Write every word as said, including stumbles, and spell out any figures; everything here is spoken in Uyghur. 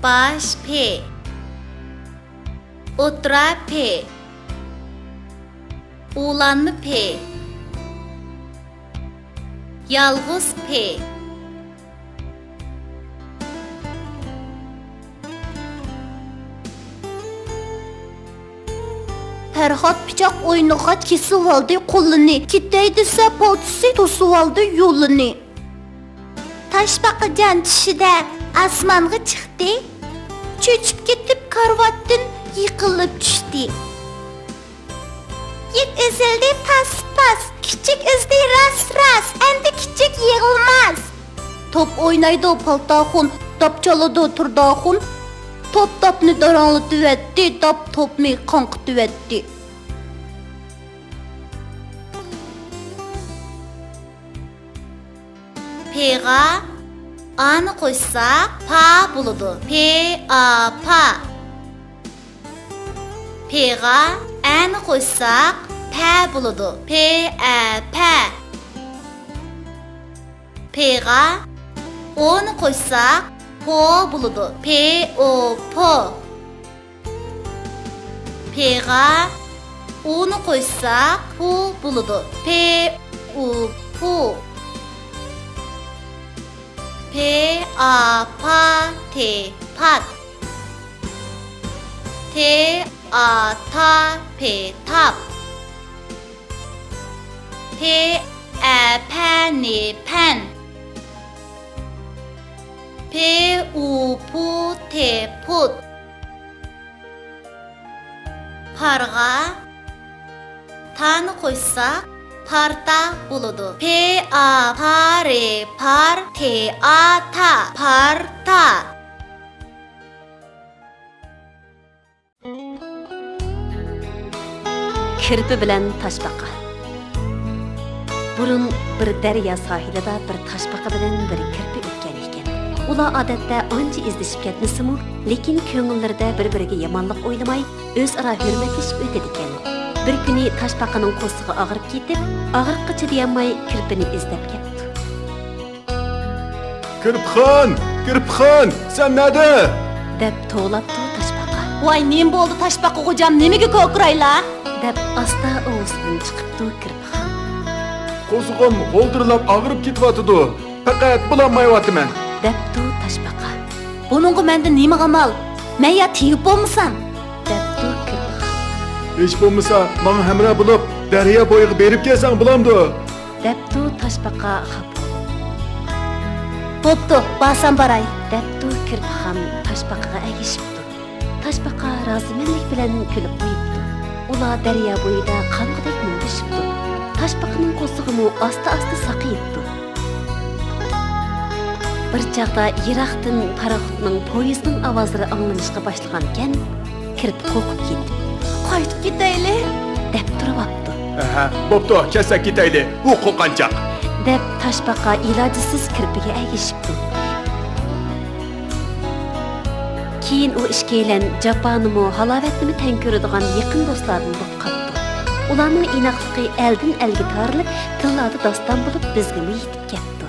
باش پې. ئوتتۇرا پې. ئۇلانما پې. يالغۇز پې. پەرھات پىچاق ئوينىغاچ كېسىۋالدى قولىنى، كېتەي دېسە پالتىسى توسۇۋالدى يولىنى. تاشپاقىجان چۈشىدە ئاسمانغا چىقتى، چۆچۈپ كېتىپ كارىۋاتتىن يىقىلىپ چۈشتى. يىپ ئۈزۈلدى پاس-پاس، كۈچۈك ئۈزدى راس-راس، ئەمدى كۈچۈك يىغىلماس. توپ ئوينايدۇ پالتاخۇن، داپ چالىدۇ تۇرداخۇن. توپ داپنى داراڭلىتىۋەتتى، داپ توپنى قاڭقىتىۋەتتى. پېغا ئانى قوشساق پا بولىدۇ. پې ئا پا. پېغا ئەنى قوشساق پە بولىدۇ. پې ئە پە. پېغا ئونى قوشساق پو بولىدۇ. پې ئو پو. پېغا ئۇنى قوشساق پۇ بولىدۇ. پې ئۇ پۇ. پې ئا پا تې پات. تې ئا تا پې تاپ. پې ئە پە نې پەن. پې ئۇ پۇ تې پۇت. پارغا تانى قوشساق پارتا بولىدۇ. پې ئا پا رې پار، تې ئا تا، پارتا. كىرپە بىلەن تاشپاقا. بۇرۇن بىر دەريا ساھىلىدا بىر تاشپاقا بىلەن بىر كىرپە ئۆتكەن ئىكەن. ئۇلار ئادەتتە ئانچە ئىزدىشىپ كەتمىسىمۇ، لېكىن كۆڭۈللىرىدە بىر-بىرىگە يامانلىق ئويلىماي، ئۆزئارا ھۆرمەتلىشىپ ئۆتىدىكەن. بىر كۈنى تاشپاقىنىڭ قورسىقى ئاغرىپ كېتىپ، ئاغرىققا چىدىيالماي كىرپىنى ئىزدەپ كەپتۇ. كىرپىخان! كىرپىخان! سەن نەدە؟ دەپ توۋلاپتۇ تاشپاقا. ۋاي، نېمە بولدى تاشپاقا غوجام، نېمىگە كوكۇرايلا؟ دەپ ئاستا ئوۋىسىدىن چىقىپتۇ كىرپىخان. قورسىقىم غولدۇرلاپ ئاغرىپ كېتىۋاتىدۇ. پەقەت بولالمايۋاتىمەن. دەپتۇ تاشپاقا. بۇنىڭغا مەندىن نېمە ئامال؟ مەن يا تېگىپ بولمىسام؟ دەپتۇ كىرپىخان. ھېچ بولمىسا ماڭا ھەمراھ بولۇپ دەريا بويىغا بېرىپ كەلسەڭ بولامدۇ؟ دەپتۇ تاشپاقا خاپا بولۇپ. بوپتۇ، بارسام باراي. دەپتۇ كىرپىخان تاشپاقىغا ئەگىشىپتۇ. تاشپاقا رازىمەنلىك بىلەن كۈلۈپ قويۇپتۇ. ئۇلار دەريا بويىدا قانغۇدەك مۇڭدىشىپتۇ. تاشپاقىنىڭ قورسىقىمۇ ئاستا-ئاستا ساقىيىپتۇ. بىر چاغدا يىراقتىن پاراخوتنىڭ، پويىزنىڭ ئاۋازلىرى ئاڭلىنىشقا باشلىغانىكەن، كىرپە قورقۇپ كېتىپ، قايتىپ كېتەيلى، دەپ تۇرۇۋاپتۇ. ئەھە، بوپتۇ، كەتسەك كېتەيلى، ئۇ قورققانچاق. دەپ تاشپاقا ئىلاجسىز كىرپىگە ئەگىشىپتۇ. كېيىن ئۇ ئىككىيلەن جاپانىمۇ، ھالاۋەتنىمۇ تەڭ كۆرىدىغان يېقىن دوستلاردىن بولۇپ قاپتۇ. ئۇلارنىڭ ئىناقلىقى ئەلدىن ئەلگە تارىلىپ، تىللاردا داستان بولۇپ بىزگىمۇ يېتىپ كەپتۇ.